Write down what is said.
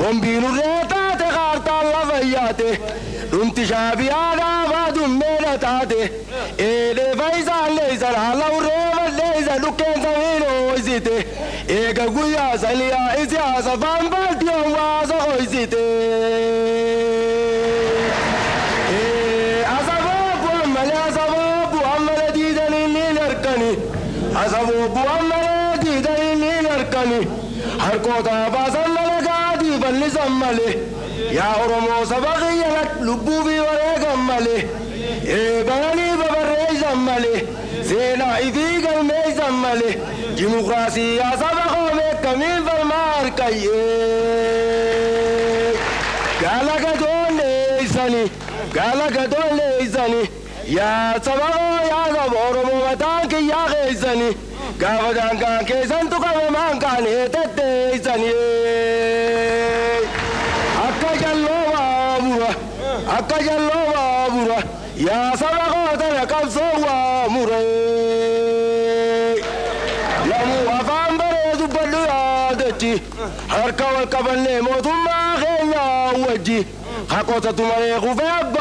Bombiin urree taate kaartaan lafa yaate. Dhumti shaabiyaa dhaabaa dummeedha taate. Eedhee faayisaan leeysan haala urree balleeysa dhukkeen samiin hoysite. Eega guyyaa saniyaa isiyaasa faan baltiyoon waasa hoysite. Asaboo bu'an malee asaboo bu'an malee diidanii ni harkani. Asaboo bu'an malee diidanii ni harkani. Harkoota baasan malee gaadii bal'isan malee. Yaa Oromoo saba kiyya lubbuu fi wareegan malee. Eebalanii babarreessan malee. Seenaa ifii galmeessan malee. Dimokiraasii yaa saba koomee kamiin falmaa harkayyee. Galagatoolleessani galagatoolleessani yaa saba koo yaa saba Oromoo mataan kiyyaa keessani gaafa daangaan keessan tuqame maan kaanee tetteessani. Akka jalloo baabura akka jalloo baabura yaa saba koo tana qabsoo waa mure. Lamuu afaan baree dubbadhu yaadachi harka wal qabannee mootummaa keenya wajji haqootatu malee kufee abbaa.